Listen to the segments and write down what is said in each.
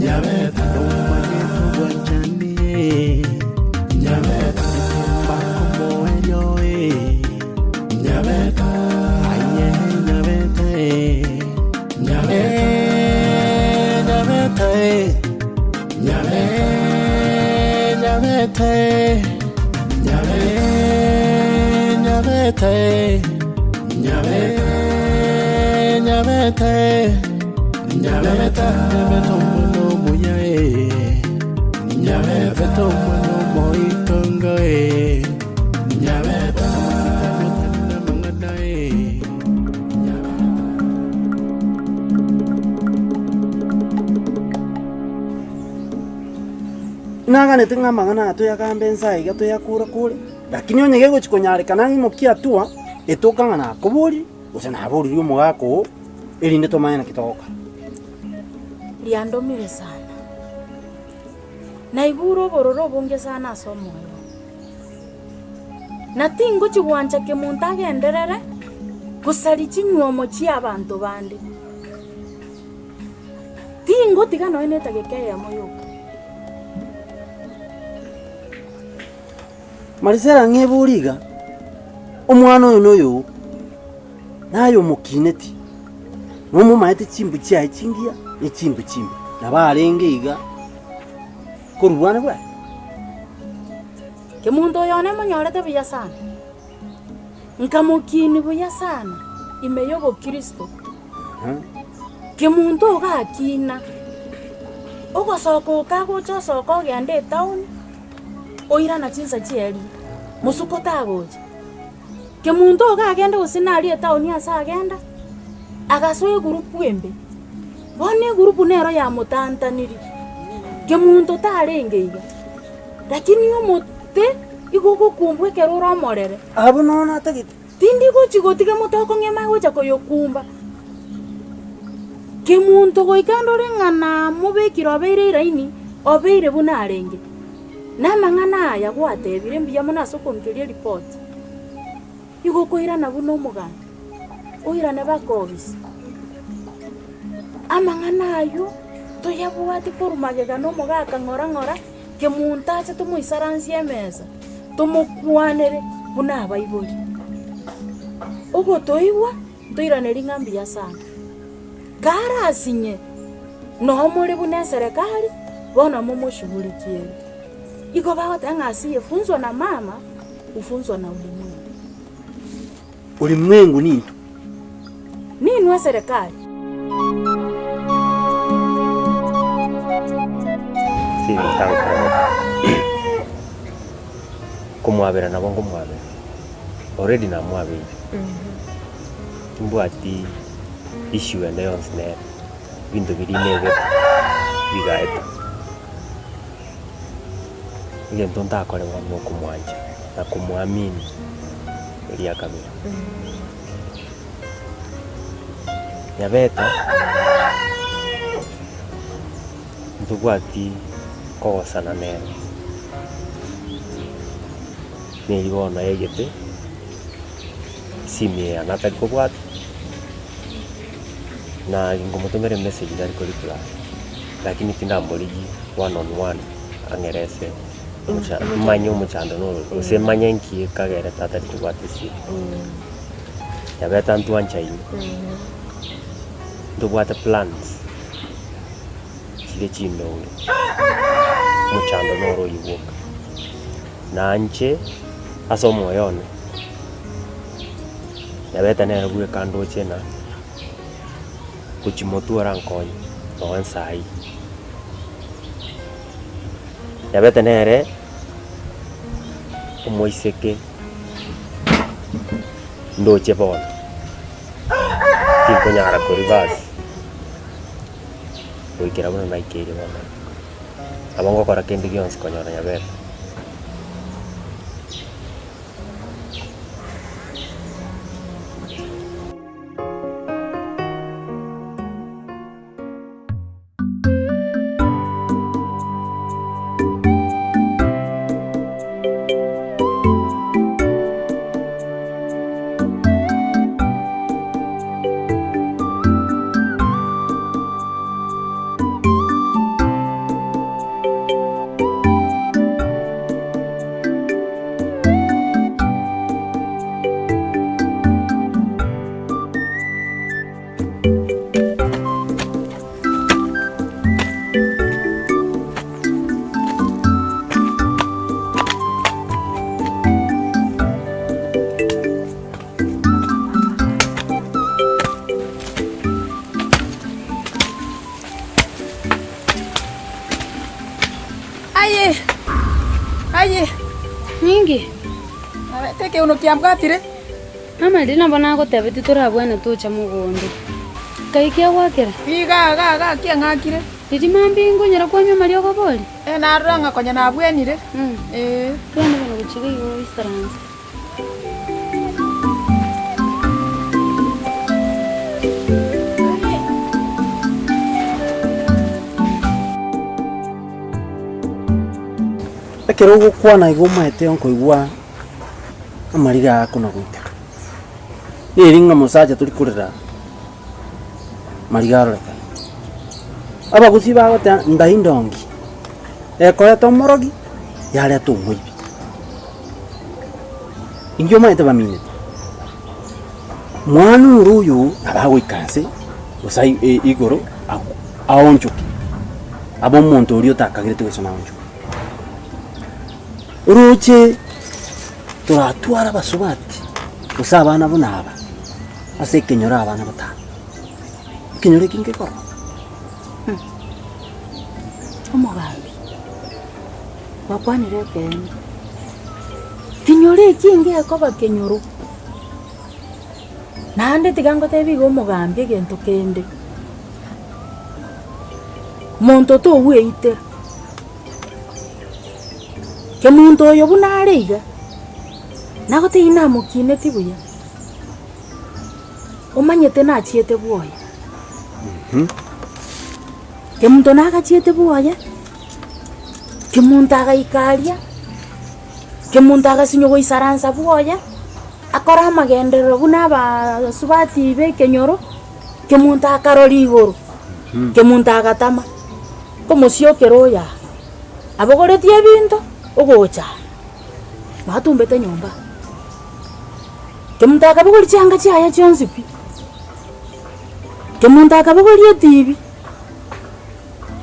Nyabeta Nomanyete obwanchani Nyabeta Mbakomoerio Nyabeta Aye Nyabeta Nyabeta Nyabeta Nyabeta Nyabeta Nyabeta Nyabeta Nyabeta omwana omuya Nyabeta omwana omoitongo Nyabeta amasikani otari namang'ana Nyabeta. Naganete ng'a amang'ana aya toyagambe inse aiga toyakura-kure, lakini onye gegochia konyarekana ng'imokie hatua, etoka ng'a nakoborie, gose naboririe omogaka oo, erinde tomanye naki togokora. Riandomire sana. Naigure obororo obonge sana ase omoyo one. Na tingochia gwancha kemonto agenderere gosaria chinywomo chi'abanto bande. Tingotiga nonya na etageka eyemo yoka. Marisela ng'ebori iga, Omwana oyo noyo oo, naye omokineti, nomomaete chimbu chiaye chingiya ne chimbu chimbe. Nabo arenge iga korwa bwane bwaye. Kemonto oyo one monyorete buya sana, nkamokinia buya sana ime y'obokristo. Kemonto ogakina, ogosoka okagocha osoka ogende etown, oirana chinsa chiaria, mosuko tagocha. Kemonto ogagenda gose naria etown ase agenda, agasoa egurupu embe, bono egurupu nero yamotantaniri, kemonto tarenge iga, lakini omote igo ogokumbwa ekero ore omorere. Abwo nonya natagete. Tindi gochia gotiga motokong'ema gocha koyokumba. Kemonto goika ndore ng'a namobekire obeire eraini, obeire buna arenge. Na amang'ana aya gwatebire mbuya mono ase okonkeria eripoti. Igo okoirana buna omogambi, oirane baka obisi. Amang'ana aywo toyabwati korwa magega na omogaka ng'ora ng'ora. Kemonto ache tomoisaransie emesa, tomokwanere buna abaibori. Ogotoigwa, ntoiranerie ng'a mbuya sana. Karasinye, noo more buna eserekari, bono momoshughulikiere. Igo bagoteba ng'a asiyefunzwa na mama, hufunzwa na ulimwengu. Ulimwengu nintwe. Ninwe eserekari. Sintankorete. Komwabera nabo nkomwabera, already namwabeire. Timbwati issue ende yonsi nere, ebinto biria nebete bigaeta. Egento ntakore bono nokomwancha na komwamini eria kabere. Nyabete ntobwati kogosana nere, neri bono aegete esimi eye yane atari kobwata, na nkomotomera emessage tari ko reply, lakini tindamorigia one on one ang'erese omocha manye omochando noro gose manye nki ekagerete atari kobwata esimi. Nyabete ntwanchaine, ntobwate plans chire chindonge, omochando noro oyio bwoka. Nanche ase omoyo one, Nyabete nere bweka ndoche ng'a gochia motwe orankonye nonye nsa eyio. Nyabete nere omoiseke ndoche bono, tinkonyara ko reverse goikera buna naikeire bono iga. Nabo ngokora kende gionsi konyora Nyabete. Ninki? Nabete ekeuno kiambwatire. Mama riria nabo nagotebetie torabwane tocha mogondo. Nkai kiagwakera? Iga iga iga kiang'akire. Riria mambia inkonyora kwanywa amariogo bori? Eh, narora ng'a konya nabwenire. Ee. Twende bono gochia iga igo oisaranse. Ekero ogokwana igo omaete nkoigwa amariga aya akona goiteka. Neri ng'a mosacha tori korera mariga arorekane. Abagusii bagoteba ndai ndongi, ekoreta omorogi, yareta omoibi. Inki omanyete bamineti? Mwana ore oyo nabo agoika nse, gose ai igoro aonchoke, abe omonto oria otakagerete gose naonchoke. Oroche toratware abasubati gose abana buna aba, ase ekenyoro abana batano, ekenyoro eke nkekorwa. Omogambi, gwakwanire ekeene, kenyoro eki ngekoba kenyoro, naende tiga ngotebi iga omogambi egento kende, monto togweitera. Kemonto oyo buna are iga, nagotebia namokineti buya, omanyete nachiete bwoye. Kemonto nagachiete bwoye, kemonto agaika aria, kemonto agasinywa goisaransa bwoye, akore amagenderero buna abaasubati ba ekenyoro, kemonto akarora igoro, kemonto agatama. Komosiokera oyo aa, abogoretie ebinto, ogocha aa, mwatumbete nyomba aa. Kemonto akabogoria chianga chiaye chionsi pi, kemonto akabogoria etibi,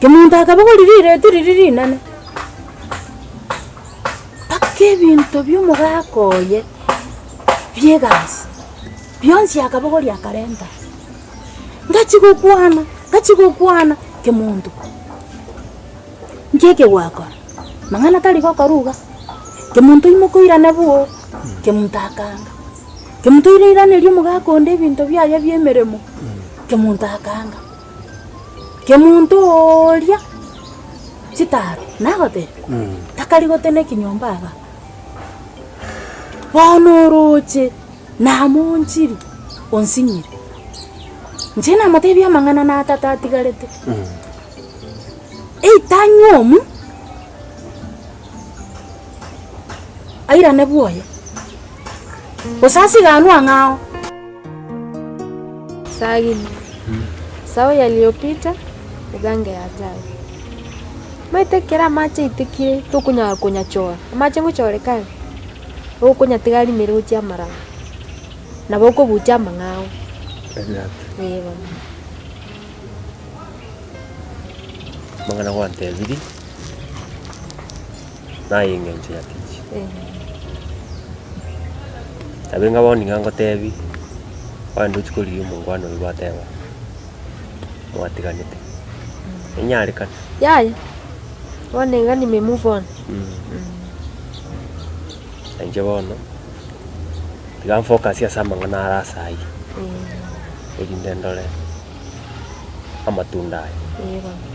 kemonto akabogoria rireti riria rinene, mpaka ebinto bia omogaka oye, bia egasi, bionsi akabogoria akarenta. Ngachia gokwana, ngachia gokwana kemonto, nki eke gwakora? Mang'ana tari gokora iga, kemonto imoka oirane bwoo, kemonto akaanga. Kemonto oira iraneria omogaka onde ebinto biaye bia emeremo, kemonto akaanga. Kemonto ooria chitaro, nagotebia, takari gotena ekinyomba igaa. Bono oroche. Namoonchire, onsinyire. Inche namotebia amang'ana na tata atigarete. Eitanywa omu, airane bwoye, gose asiganwe ang'ao. Sagini, Sahau yaliyopita, ugange yajayo. Omanyete ekero amache aitekire tokonyara konyachora, amache ngochoreka are. Okonyatiga arimere gochia amaraba, nabo okobucha amang'ao. Ee bono. Amang'ana gwantebirie, naye eng'encho ya tichi. Nabo inga bono niga ngotebi, ogende ochie korigia omongwana oyio gwateba mwatiganete, enyarekane. Yaya, bono iga nime move on. Inche bono, tiga nfocus ase amang'ana are ase ayio, erinde ndore amatunda aye. Ee bono.